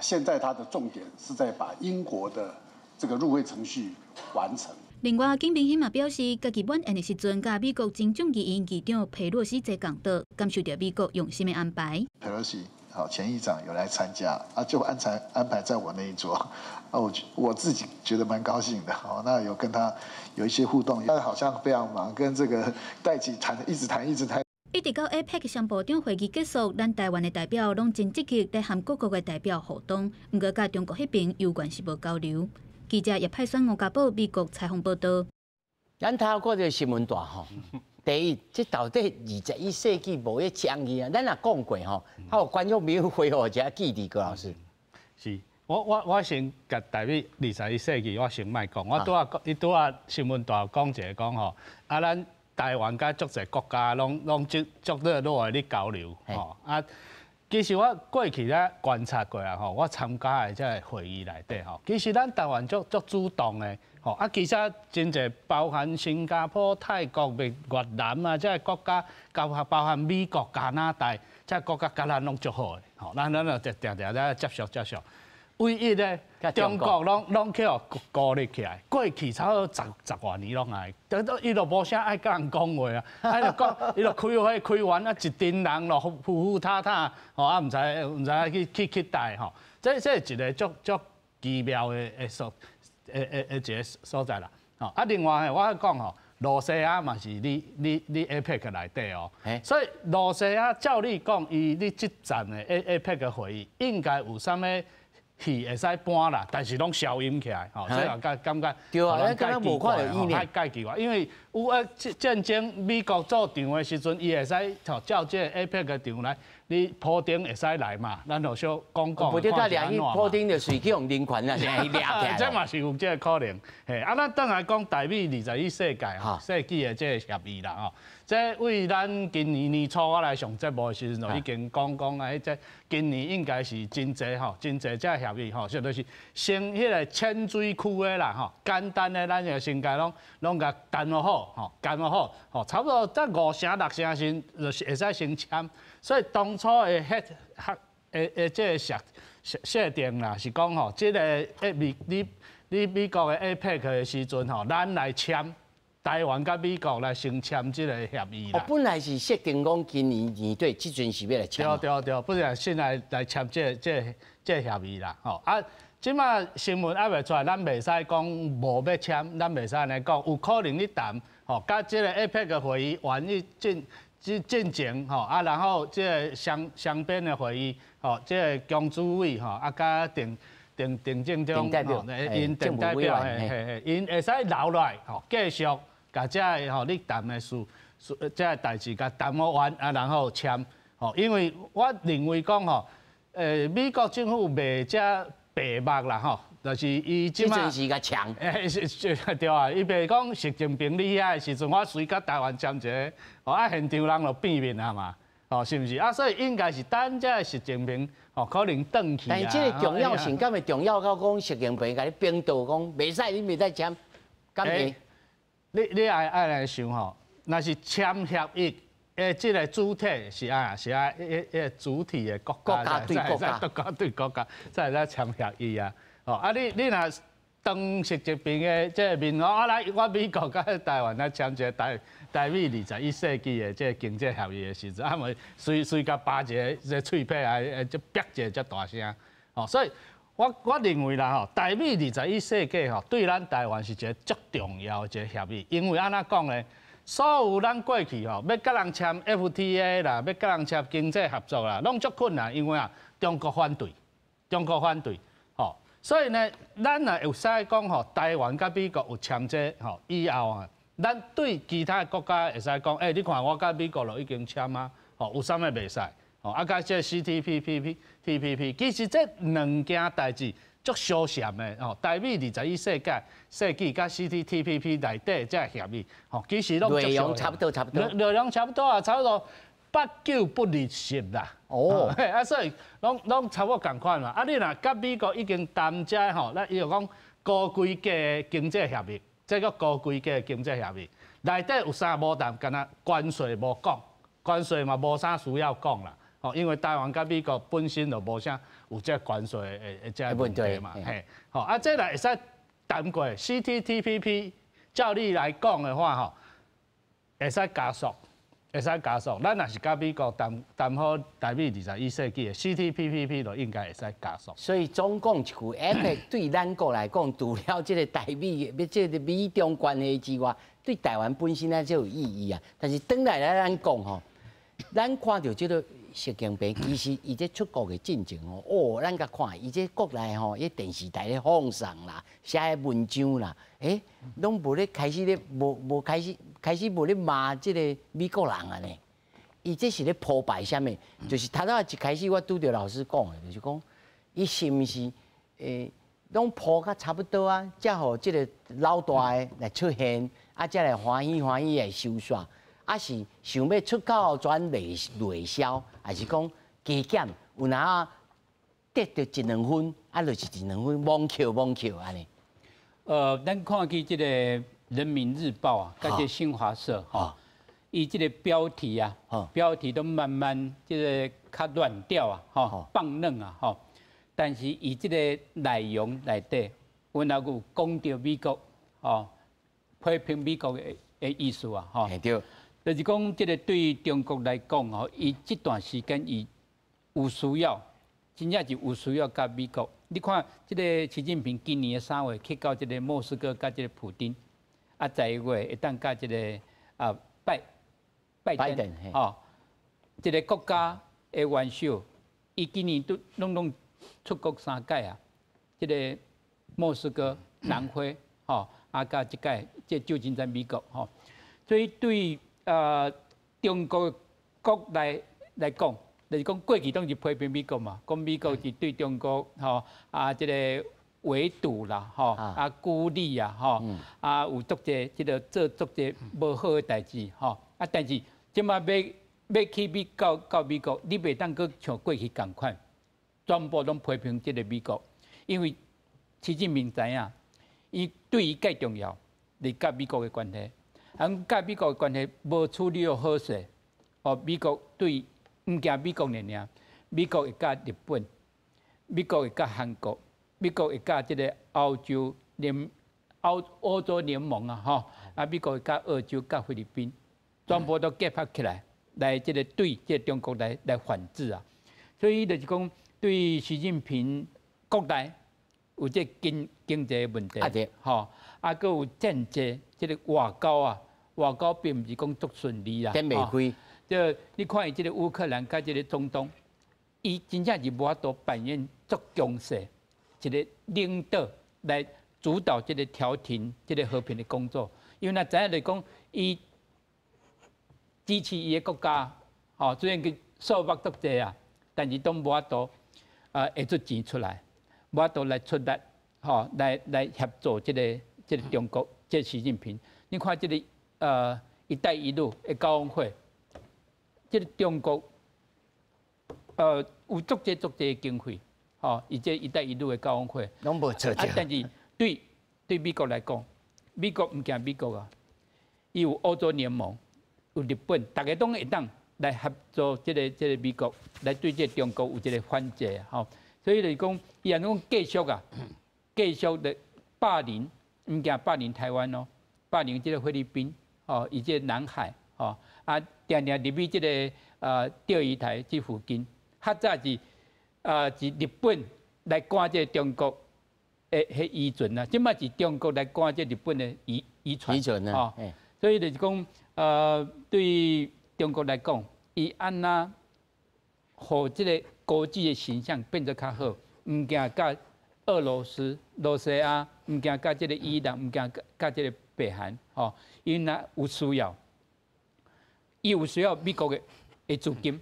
現在它的重點是在把英國的這個入會程序完成。另外，景明興嘛表示，家己晚宴的時陣，佮美國前眾議院議長佩洛西坐共桌，感受著美國用心的安排。佩洛西好前議長有來參加，啊，就安排在我那一桌，啊，我自己覺得蠻高興的，好，那有跟他有一些互動，他好像非常忙，跟這個戴琪談，一直談，一直談。一直到 APEC 雙部長會議結束，咱台灣的代表攏真積極咧和各國的代表互動，毋過佮中國彼邊猶原是無交流。記者葉派選吳家寶美國採訪報道。咱頭看這個新聞大吼，第一，這到底21世紀貿易倡議啊？咱若講過吼，還有觀眾朋友回復一下記得郭老師。是，我先共代表21世紀，我先莫講，我拄仔講，伊拄仔新聞大講一個講吼，啊，咱台灣佮足濟國家攏足足熱絡的咧交流吼啊。其實我過去咧觀察過啊吼，我參加的這個會議內底吼，其實咱台灣足足主動的吼啊，其實真濟包含新加坡、泰國、越南啊，這個國家，包含美國、加拿大，這個國家佮咱攏足好的吼，咱就定定咧接觸接觸。唯一咧，中國攏去予孤立起來，過去差不多十外年攏愛，都伊就無啥愛佮人講話啊，啊就講，伊就開會開完啊，一陣人咯，浮浮沓沓，吼啊，毋知去佗吼，這是一個足足奇妙的所的的的一個所在啦，吼啊，另外我講吼，羅西亞嘛是佇 APEC 內底哦，所以羅西亞照理講，伊佇這陣的 APEC 的會議應該有啥物戲會使搬啦，但是攏消音起來，吼，所以感覺對啊，咱敢若無看著伊呢，較奇怪，因為有啊戰爭美國做場的時陣，伊會使吼照這個 APEC 的場來，你普丁會使來嘛，咱就小講講。無得甲掠去普丁就隨去予人權啊，現在掠起來。這嘛是有這個可能，嘿，啊，咱轉來講台美21世紀的這個協議啦，吼，這為咱今年年初我來上節目的時陣，就已經講講啊，這今年應該是真濟吼，真濟這協議吼，就是先彼個淺水區的啦吼，簡單的咱就先共攏共談和好吼，談和好吼，差不多才五成六成時就是會使先簽。所以當初的彼的的這個設定啦，是講吼，這個美你美國的 APEC 的時陣吼，咱來簽。台灣佮美國來先簽這個協議啦。哦，本來是設定講今年年底這陣是欲來簽。對對對，本來先來簽這個協議啦，吼啊，這馬新聞還袂出來，咱袂使講無欲簽，咱袂使按呢講，有可能你談，吼，佮這個 APEC 的會議完一進前，吼啊，然後這個雙邊的會議，吼，這個江主委吼，啊，佮鄭進中，𪜶鄭代表，嘿嘿，𪜶會使留落來，吼，繼續。共這个吼，你談的事，這个代誌共談好完啊，然後簽吼，因為我認為講吼，美國政府袂遮白目啦吼，就是伊這馬是較強，是對啊，伊袂講習近平佇遐的時陣，我隨佮台灣簽一個，吼啊現場人就變面啊嘛，吼是毋是？啊，所以應該是等這个習近平吼可能轉去。但是這個重要性敢會重要到講習近平共你冰到講袂使，你袂使簽，敢會？你愛來想吼，若是簽協議，這個主體是啊是啊，彼主體的國家，國家對國家，國家對國家，才會使簽協議啊。吼啊你若當習近平的這個面啊來，我美國佮台灣來簽一個台美21世紀的這個經濟協議的時陣，啊咪隨隨共扒一個這個喙皮來，就煏一個遮大聲，吼，所以我認為啦吼，台美21世紀吼，對咱台灣是一個足重要的一個協議，因為按怎講咧？所有咱過去吼，欲佮人簽 FTA 啦，欲佮人簽經濟合作啦，攏足困難，因為啊，中國反對，中國反對，吼，所以呢，咱若會使講吼，台灣佮美國有簽這吼以後啊，咱對其他國家會使講，欸，你看我佮美國就已經簽啊，吼，有啥物袂使？吼，啊，佮這個 CPTPP、TPP，其實這兩件代誌足相像的吼，台美21世紀佮 CPTPP 內底這個協議，吼，其實攏內容差不多，差不多。內容差不多啊，差不多八九不離十啦。哦，啊，所以攏差不多仝款嘛。啊，你若佮美國已經談這吼，咱伊就講高規格的經濟協議，這叫高規格的經濟協議，內底有啥無談，敢若關稅無講，關稅嘛無啥需要講啦。吼，因為台灣佮美國本身就無啥有這個關稅的這個問題嘛，嘿，吼，啊，這來會使談過 CPTPP，照理來講的話，吼，會使加速，會使加速。咱若是佮美國談談好台美21世紀的 CPTPP，就應該會使加速。所以總共一句，APEC 對咱國來講，除了這個台美、這個美中關係之外，對台灣本身咧就有意義啊。但是轉來來咱講吼，咱看著這個習近平，其實伊這出國的進前吼，哦，咱共看伊這國內吼，伊電視台咧放送啦，寫文章啦，欸，攏無咧開始咧，無開始開始無咧罵這個美國人啊呢。伊這是咧鋪排啥物？就是頭拄一開始我拄著老師講的，就是講，伊是毋是欸，攏鋪甲差不多啊，才予這個老大的來出現，啊，才來歡喜歡喜來收煞。啊是想欲出口轉內內銷，還是講加減有哪得著一兩分，啊，就是一兩分，摸抾摸抾按呢。咱看見這個《人民日報》啊，佮這新華社吼，伊這個標題啊，標題都慢慢這個較亂掉啊，吼，放軟啊，吼。但是伊這個內容內底，阮也有講著美國，吼，批評美國的意思啊，吼。對。就是講，這個對中國來講吼，伊這段時間伊有需要，真正是有需要佮美國。你看，這個習近平今年的3月去到這個莫斯科，佮這個普丁，啊，11月會當佮這個啊拜登，吼，這個國家的元首，伊今年都攏出國三擺啊，這個莫斯科、南非，吼，啊，佮這擺這舊金山美國，吼，所以對。中國國內來講，就是講過去攏是批評美國嘛，講美國是對中國吼啊，這個圍堵啦，吼啊孤立啊，吼啊有足濟這個做足濟無好的代誌，吼啊，但是這馬欲去美到到美國，你袂當閣像過去仝款，全部攏批評這個美國，因為習近平知影，伊對伊蓋重要，是佮美國的關係。啊，佮美國的關係無處理好勢，哦，美國對毋驚美國爾爾，美國會佮日本，美國會佮韓國，美國會佮這個歐洲聯歐歐洲聯盟啊，吼，啊，美國會佮澳洲、佮菲律賓，全部都結合起來，來這個對這個中國來反制啊。所以就是講，對習近平國內有這經濟問題，吼，啊，閣有政治這個外交啊。外交並毋是講足順利啦，展袂開。這你看伊這個烏克蘭佮這個中東，伊真正是無法度扮演足強勢一個領導來主導這個調停、這個和平的工作。因為咱知影來講，伊支持伊的國家，吼，雖然佢數目足濟啊，但是都無法度啊會出錢出來，無法度來出力，吼，來協助這個中國，這個習近平。你看這個。一帶一路的高峰會，這個中國，有足濟足濟的經費，吼，伊這一帶一路的高峰會，攏無做。啊，但是對美國來講，美國毋驚美國啊，伊有歐洲聯盟，有日本，逐家攏會當來合作這個美國，來對這個中國有一個反制，吼。所以就是講，伊按呢講繼續啊，繼續的霸凌，毋驚霸凌台灣哦，霸凌這個菲律賓，哦，以及南海，哦，啊，定定入去這個釣魚台這附近，較早是是日本來趕這個中國的彼漁船啊，這擺是中國來趕這日本的漁船，漁船啊，哦，所以就是講，對中國來講，伊按怎予這個國際的形象變得較好，毋驚佮俄羅斯、羅西亞，毋驚佮這個伊朗，毋驚佮這個北韓，吼，𪜶若有需要，伊有需要美國的資金，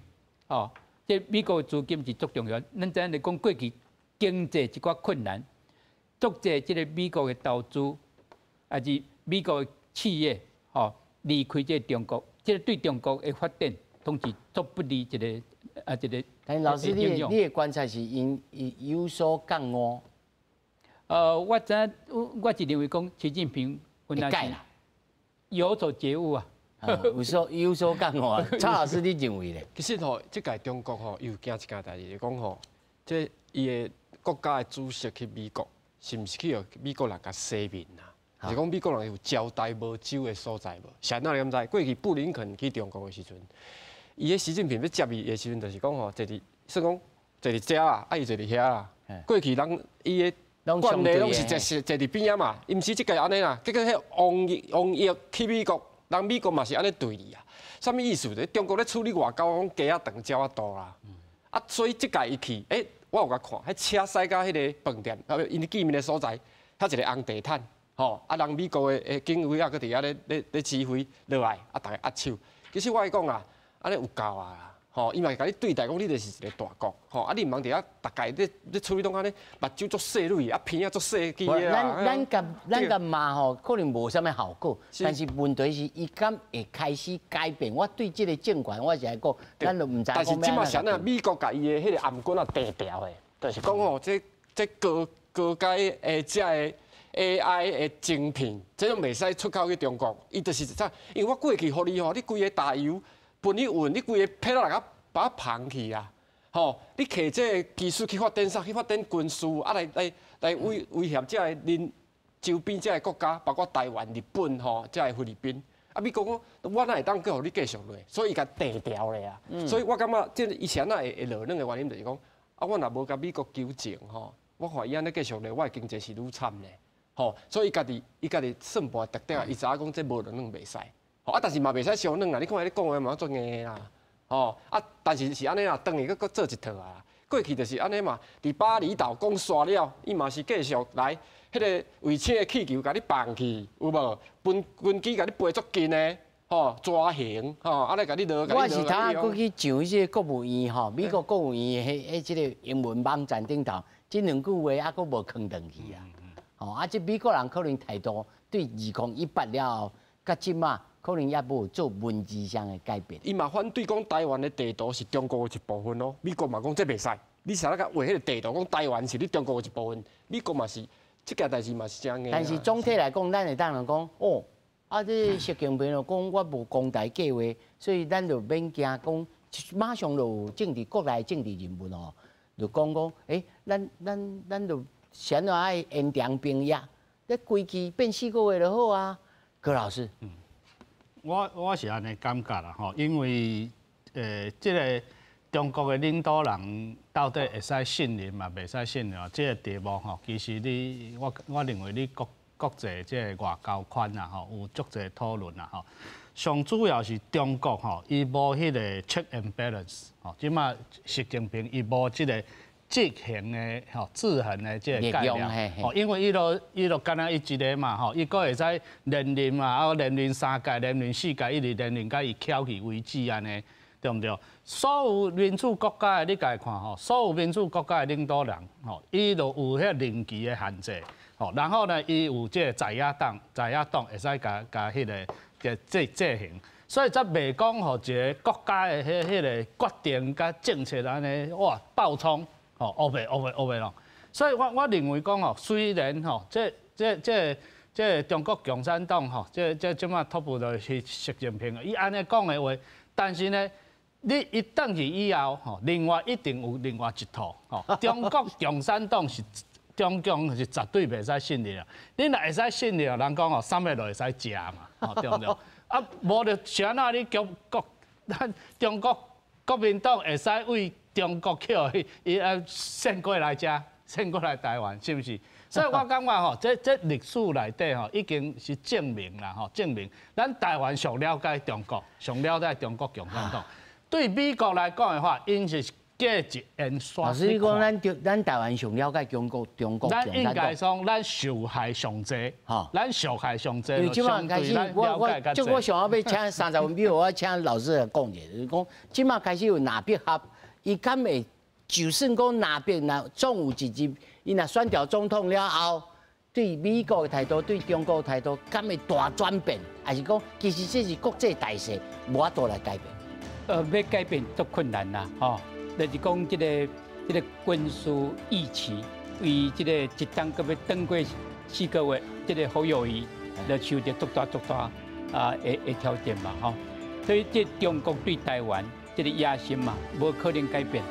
吼，這美國的資金是足重要。咱知影咧講過去經濟一寡困難，足濟這個美國的投資，抑是美國的企業，吼，離開這個中國，這個對中國的發展，攏是足不利一個一個。但老師，你的觀察是𪜶有所覺悟？我知影，我是認為講，習近平會改啦，有所覺悟啊，有所覺悟啊。蔡老師，你認為咧？其實吼，這屆中國吼，又驚一件代誌，就講吼，這伊的國家的主席去美國，是毋是去予美國人共洗面啊？是講美國人有招待無周的所在無？是按怎你敢知？過去布林肯去中國的時陣，伊彼習近平欲接伊的時陣，就是講吼，坐佇算講坐佇遮啦，啊伊坐佇遐啦。過去人伊的慣例攏是坐坐佇邊仔嘛，伊毋是這屆按呢啦。結果彼王毅去美國，人美國嘛是按呢對伊啊。啥物意思？中國咧處理外交，講雞仔長鳥仔大啦。啊，所以這屆伊去，欸，我有共看，彼車駛到彼个飯店，啊，𪜶見面的所在，遐一个紅地毯，吼，啊，人美國的警衛啊，閣佇遐咧指揮落來，啊，逐家握手。其實我愛講啊，按呢有夠啊。吼，伊嘛會共你對待講，你就是一個大國，吼，啊，你毋通佇遐逐家咧處理攏按呢，目睭足細蕊，啊，鼻仔足細支的啊。咱共罵吼，可能無啥物效果，但是問題是，伊敢會開始改變？我對這個政權，我是來講，咱都毋知。但是這馬是按怎？美國共伊的彼個頷頸仔定牢的，就是講吼，這高階的這个 AI 的晶片，這攏袂使出口去中國。伊就是啥？因為我過去予你吼，你規个大油分去運，你規个批落來共把它膨去啊！吼，你摕這个技術去發展啥？去發展軍事啊，來威脅這个鄰周邊這个國家，包括台灣、日本吼，這个菲律賓。啊，美國講，我哪會當閣予你繼續落？所以伊共定牢咧啊！所以我感覺這伊是按怎會落軟的原因，就是講，啊，我若無共美國糾正吼，我看伊按呢繼續落，我的經濟是愈慘咧。吼，所以伊家己算盤定定，伊知影講這無軟袂使。啊，但是嘛袂使傷軟啦！你看伊咧講的嘛足硬的啦，吼啊！但是是按呢啦，轉去閣閣做一套啊。過去就是按呢嘛，佇巴厘島講煞了，伊嘛是繼續來彼个衛星的氣球共你放去，有無？軍機共你飛足近的，吼，蛇形，吼，啊來共你落。我是頭仔閣去上彼個國務院吼，美國國務院彼這个英文網站頂頭，這兩句話猶閣無囥轉去啊。吼，啊，這美國人可能態度對2018了後，佮這馬。可能也無做文字上的改變。伊嘛反對講台灣的地圖是中國的一部分咯。美國嘛講這袂使，你啥物共畫彼个地圖講台灣是你中國的一部分？美國嘛是這件代誌嘛是誠硬。但是總體來講，咱會當來講，哦，啊，這習近平就講我無攻台計劃，所以咱就免驚講，馬上就有政治國內政治人物哦，就講講，欸，咱就啥怎愛延長兵役，你規期變4個月就好啊。柯老師。我是按呢感覺啦吼，因為這个中國的領導人到底會使信任嘛，袂使信任？這个題目吼，其實你我認為你國際這個外交圈啊吼，有足濟討論啦吼。上主要是中國吼，伊無彼個 check and balance 吼，這馬習近平伊無這个制衡的吼制衡的這个概念，吼，因為伊就干焦伊一个嘛吼，伊閣會使連任嘛，啊連任三屆、連任四屆，一直連任到伊翹去為止按呢，對毋對？所有民主國家的你共伊看吼，所有民主國家的領導人吼，伊就有彼任期的限制，吼，然後呢，伊有這个在野黨，在野黨會使共共彼个制衡。所以才袂講予一个國家的彼个決定佮政策按呢哇爆衝。哦，烏白烏白烏白弄，所以我認為講吼，雖然吼，這中國共產黨吼，這馬 top 就是習近平，伊按呢講的話，但是呢，你伊轉去以後吼，另外一定有另外一套吼。中國共產黨是中共是絕對袂使信任啊！你若會使信任，人講哦，啥物都會使食嘛，吼對毋對？啊，無就是按怎你中國，咱中國國民黨會使為中國去伊啊送過來遮，送過來台灣，是毋是？所以我感覺吼，這歷史內底吼已經是證明啦，吼證明咱台灣上了解中國，上了解中國共產黨。對美國來講的話，𪜶是隔一煙山。老師，你講咱台灣上了解中國，中國咱應該講咱受害上濟，咱受害上濟。因為這馬開始，我就我想欲請30分，比如我請老師來講一下，就是講這馬開始有藍白合，伊敢會就算講藍白若總有一日，伊若選著總統了後，對美國的態度，對中國的態度，敢會大轉變？還是講其實這是國際大勢，無法度來改變？欲改變足困難啦，吼。就是講這個軍事預期，為這個一冬閣欲轉過4個月，這個侯友宜就受著足大足大啊的挑戰嘛，吼。所以這中國對台灣這個野心嘛，無可能改變。